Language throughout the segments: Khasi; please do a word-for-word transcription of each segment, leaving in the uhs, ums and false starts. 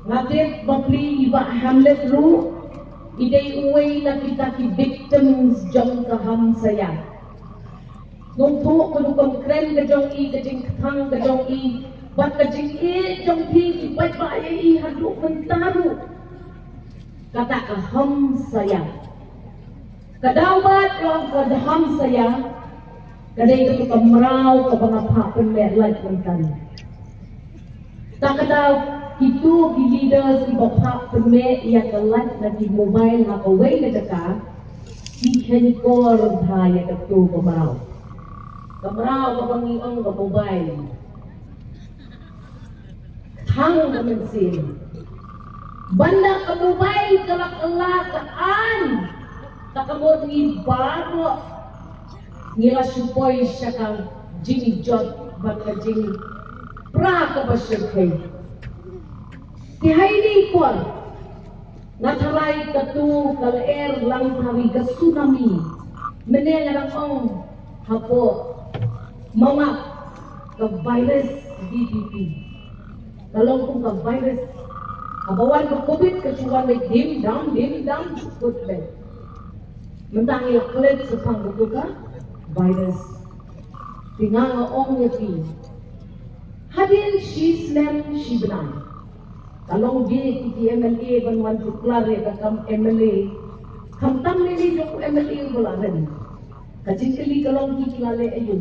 Nga tip ba pli i Bah Hamlet ruh i dei uwei na kita ki victims jong ka Hamsaya. Nongthoh ka dukan kren ka jong i, ka jingkthang ka jong i, bad ka jingïeit jong phi ki paidbah ïa i haduh mynta ruh. Kata ka Hamsaya. Ka daw bad ka Hamsaya ka dei ka mraw kaba nga phah pynmeh lait mynta. Ta ka daw kito ki leaders kiba phah pynmeh ïa ka lait na ki mobile ha kawei ka jaka, ki khein kor bha ïa kato ka mraw. Ka mraw kaba ngi ong ka mobile. Thang ka mynsiem. Bad na ka mobile ka la kylla ka aiñ. Ta ka mut ngi baroh ngi la shu poi sha ka jingjot bad ka jingpra kaba shyrkhei. Te ha ine i por nga tharai kato ka lyer lang tharai ka tsunami. Mynne nga dang ong hapoh Mawngap ka virus V P P. Ka long kum ka virus. Haba wan ka covid ka shu wan beit dim dam dim dam shu kut beit. Mynta ngi la klet shaphang kato ka virus. Te nga nga ong ïa phi, hadien shi snem shi bnai ka long bieit ïa ki M L A ban wan tuklar ïa ka kam M L A. Khamtam lei lei jong u M L A uba la rem. Ka jingkylli ka long ki la leh aïu?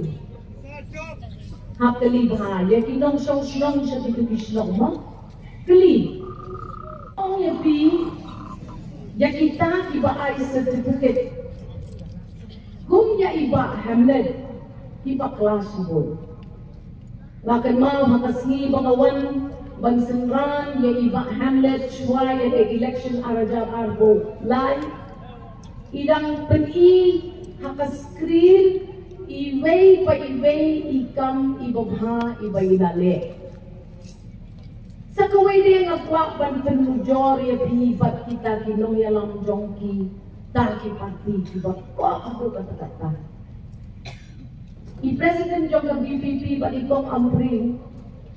Hap kylli bha ïa ki nongshong shnong sha kito ki shnong mo. Kylli. Ong ïa phi, ïa kita kiba ai certificate kum ïa i Bah Hamlet, kiba klas bun. Nga kynmaw ha ka sngi ba nga wan ban synran ïa i Bah Hamlet shuwa ïa ka election ar hajar arphew lai. I dang pyni ha ka screen iwei pa iwei i kam iba bha iba i la leh. Sa kawei de nga kwah ban pynujor ïa phi bad kita ki nongïalam jong kita ki party kiba kwah haduh katta katta. I president jong ka V P P bad i Kong Ampareen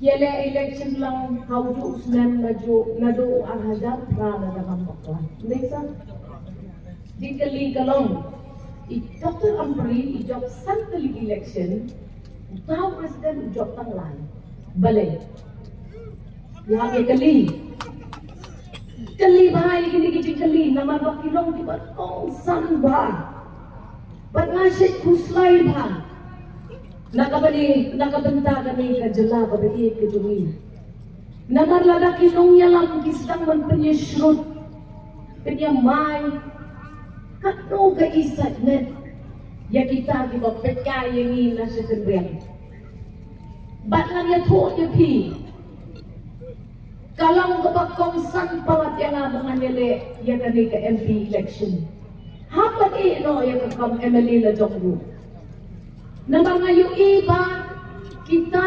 ki ïaleh election lang ha u juh u snem naduh naduh u ar hajar phra lada ngam bakla. Ym dei sa? Jingkylli ka long, i Doctor Ampareen i jop san tylli election, uta u president u jop tang lai. Balei? Ïa ka kylli. Kylli bha ïa kine ki jingkylli namar ba ki long kiba kongsan bha. Bad nga shait khuslai bha na ka bynta, na ka bynta kane ka jylla kaba ïeit ka jong ngi. Namar lada ki nongïalam ki sdang ban pynïashrut, pynïamai, katno ka excitement ïa kita kiba peit ïa ngi na sha tynriew. Bad ngan ïathuh ïa phi, ka long kaba kongsan palat ïa nga ba ngan ïaleh ïa kane ka M P election. Hap ban ïeh noh ïa ka kam M L A la jong ruh. Namar nga ïohi ba kita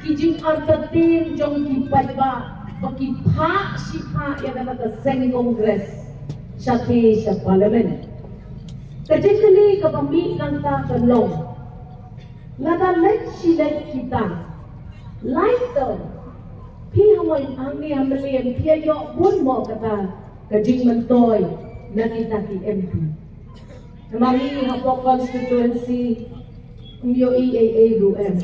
ki jingartatien jong ki paidbah ba ki phah shi phah ïa kata ka seng Congress shatei sha Parliament. Ka jingkylli kaba mih nangta ka long, lada leit shi leit kita, lait to, phi ha mon hangne ha Mylliem phi ïoh bun mo kata ka jingmyntoi na kita ki M P. Namar ngi hapoh constituency ym ïohi ei ei ruh em.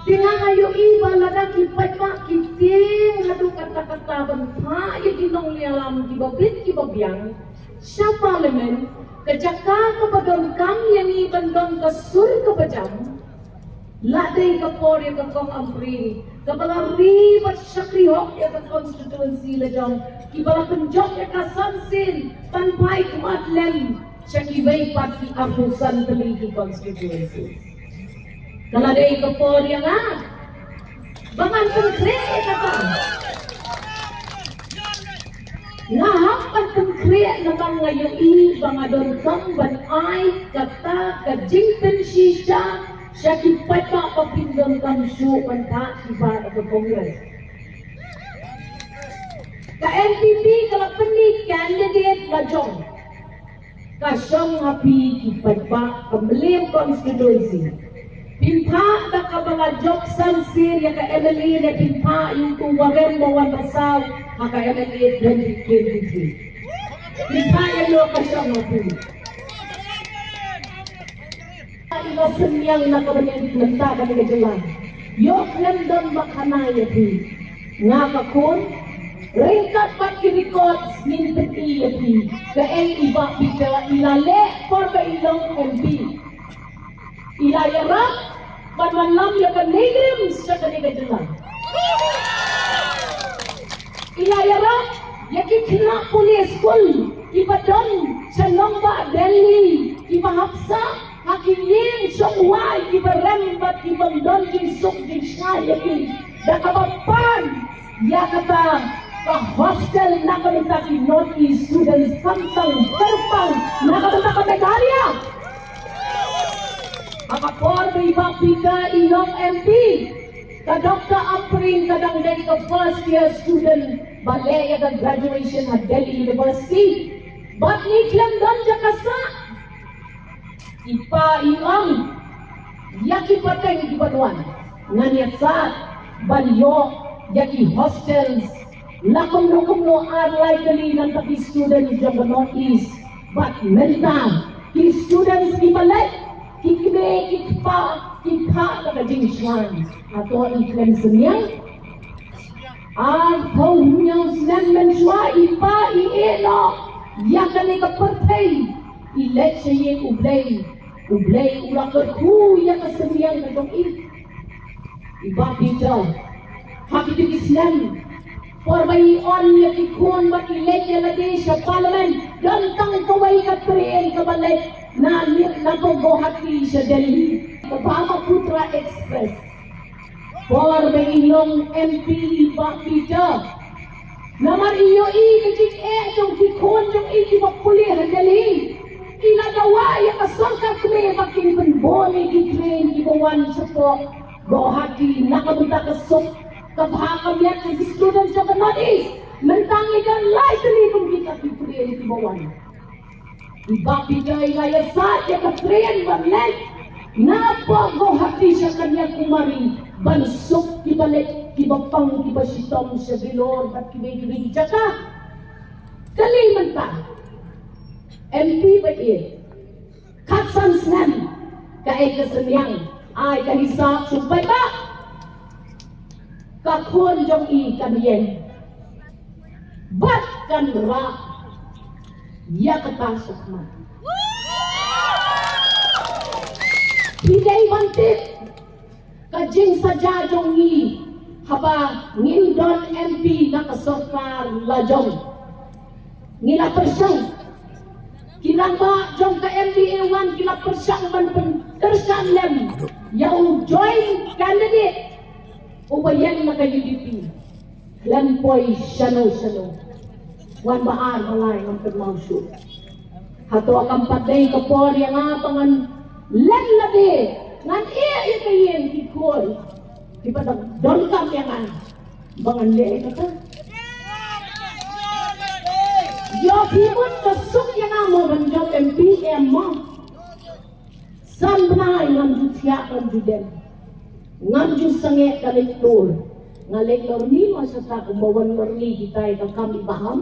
Te nga nga ïohi ba lada ki paidbah ki tieng haduh katta katta ban phah ïa ki nongïalam kiba bit kiba biang sha Parliament, ka jaka kaba donkam ïa ngi ban don ka sur kaba jam. La dei ka por ïa ka Kong Ampareen kaba la ri bad shakri hok ïa ka constituency la jong, kiba la pynjop ïa ka san sien ban phai khmat lem sha kiwei pat ki arphew san tylli ki constituency. Ka la dei ka por ïa nga ba ngan pynkhreh ïa kata. Nga hap ban pynkhreh namar nga ïohi ba nga donkam ban ai kata ka jingpynshisha sha ki paidbah ba pyndonkam shuh ban phah ki paidbah ha ka Congress. Ka N P P ka la pyni candidate la jong. Ka shong ha phi ki paidbah ka Mylliem constituency. Pynphah da kaba la jop san sien ïa ka M L A ne pynphah ïa uto u warem ba wan ba saw ha ka M L A twenty twenty-three. Pynphah ïa ïoh ka shong ha phi. Ïa ka synñiang na kaba ngi mynta ka dei ka jylla. Ïoh khlem don ba khana ïa phi. Nga ka khun ryngkat bad ki records ngin pyni ïa phi. Kaei i Bah Peter i la leh por ba i long M P. I la ïarap ban wanlam ïa ka NEIGRIHMS sha kane ka jylla. I la ïarap ïa ki khynnah pule skul kiba don sha nongbah Delhi, kiba hap sah ha ki ïing shong wai kiba rem bad kiba don jingsuk jingshai ïa ki da kaba pan ïa kata ka hostel na ka bynta ki North East students, khamtam kyrpang na ka bynta ka Meghalaya. Ha ka por ba i Bah Peter i long M P, ka Doctor Ampareen ka dang dei ka first year student ba leh ïa ka graduation ha Delhi University. Bad ngi khlem don jaka sah. I Pa i ong ïa ki pateng kiba wan, ngan ïa sah ban ïoh ïa ki hostels la kumno kumno ar lai tylli na ka bynta ki student jong ka North East. Bad mynta ki students kiba leit, ki kmie ki kpa ki phah da ka jingshai. Hato i khlem synñiang? Arphew hynñiew snem mynshuwa i Pa i ïeh noh ïa kane ka pyrthei, i leit sha ïing U Blei. U Blei u la kyrkhu ïa ka synñiang ka jong i. I Bah Peter, ha kito ki snem, por ba i on ïa ki khun bad i leit ïa lade sha Parliament, don tang kawei ka train kaba leit na, na Guwahati sha Delhi, ka Brahmaputra Express. Por ba i long M P i Bah Peter, namar i ïohi ka jingeh jong ki khun jong i kiba pule ha Delhi, i la dawa ïa ka sorkar kmie ba kin pynbun ïa ki train kiba wan shapoh Guwahati na ka bynta ka suk ka bha ka miat ka ki student jong ka North East. Mynta ngi don lai tylli kum kita ki train kiba wan. I Bah Peter i la ïasaid ïa ka train ban leit napoh Guwahati sha Kanyakumari ban suk kiba leit kiba pang kiba shitom sha Vellore bad kiba kiba ki jaka. Kali mynta M P ba ïeit, khatsan snem, kaei ka synñiang? Ai ka hisap shu paidbah. Ka khun jong i kan ïeng bad kan rah ïa kata shakhmat. Phi dei ban tip ka jingsaja jong ngi haba ngim don M P na ka sorkar lajong. Ngi la pyrshang, ki rangbah jong ka M D A one ki la pyrshang ban pynkyrshan lem ïa u joint candidate uba ïeng na ka U D P. Lem poi shano shano. Wan ba ar ba lai ngam kynmaw shuh. Hato kam pat dei ka por ïa nga ba ngan lem lade, ngan ïeh ïa ka ïing ki khun kiba dang donkam ïa nga ba ngan leh ïa kata? Ïoh phi mut ka suk ïa nga mo ban jop M P em mo? San bnai ngam ju thiah ngam ju dem. Ngam ju sangeh ka leit tour. Nga leit lorni ma shata kumba wan lorni kita ïa ka kam iba ham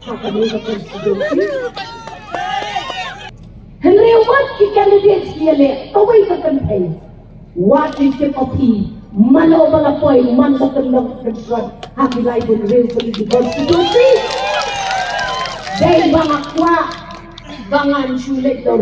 ha kane ka constituency. Hynriew wat ki candidates ki ïaleh kawei ka kynthei. Wat ïa tip ïa phi mano ba la poi man ba kynnoh kynshrang ha ki lai bun hynriew tylli ki constituency. Dei ba nga kwah ba ngan shu leit lor